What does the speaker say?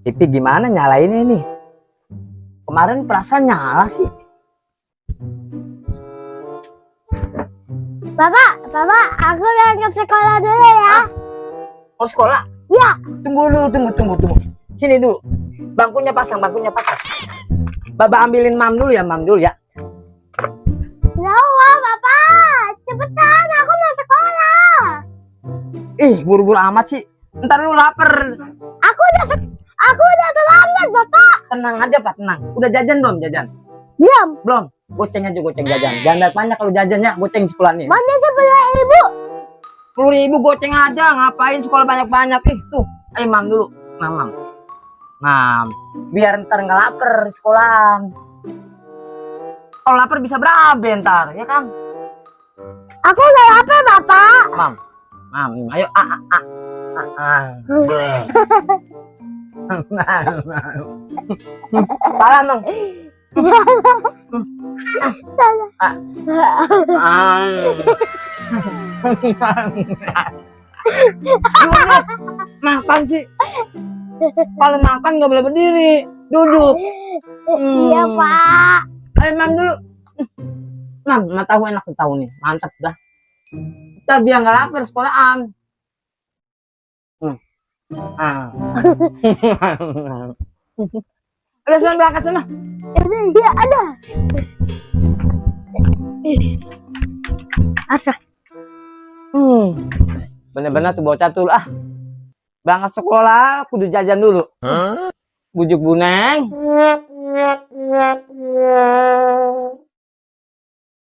TV gimana nyalainnya nih? Kemarin perasaan nyala sih. Bapak, aku berangkat sekolah dulu ya. Oh sekolah? Ya. Tunggu dulu, tunggu. Sini dulu. Bangkunya pasang. Baba ambilin mam dulu ya. Lawa, Bapak. Cepetan, aku mau sekolah. Ih, buru-buru amat sih. Ntar lu lapar. Aku udah terlambat, Bapak. Tenang aja, Pak, tenang. Udah jajan belum? Belum. Goceng aja jajan. Jangan banyak kalau jajannya, goceng sekolah nih. Mana 10.000? 10.000 goceng aja, ngapain sekolah banyak-banyak? Tuh, ayo mam dulu. Mam. Biar ntar nggak lapar sekolahan. Kalau lapar bisa berabe ntar, ya kan? Aku udah lapar, Bapak. Mam, ayo Salah, Mang. Makan sih. Kalau makan nggak boleh berdiri, duduk. Iya, Pak. Ayo mam dulu. Mam, tahu enak tahu nih, mantap dah. Kita biar nggak lapar sekolahan. Udah sana berangkat sana. Iya, ada. Asa. Bener-bener tuh bocah tuh berangkat sekolah kudu jajan dulu. Bujuk Bu Neng.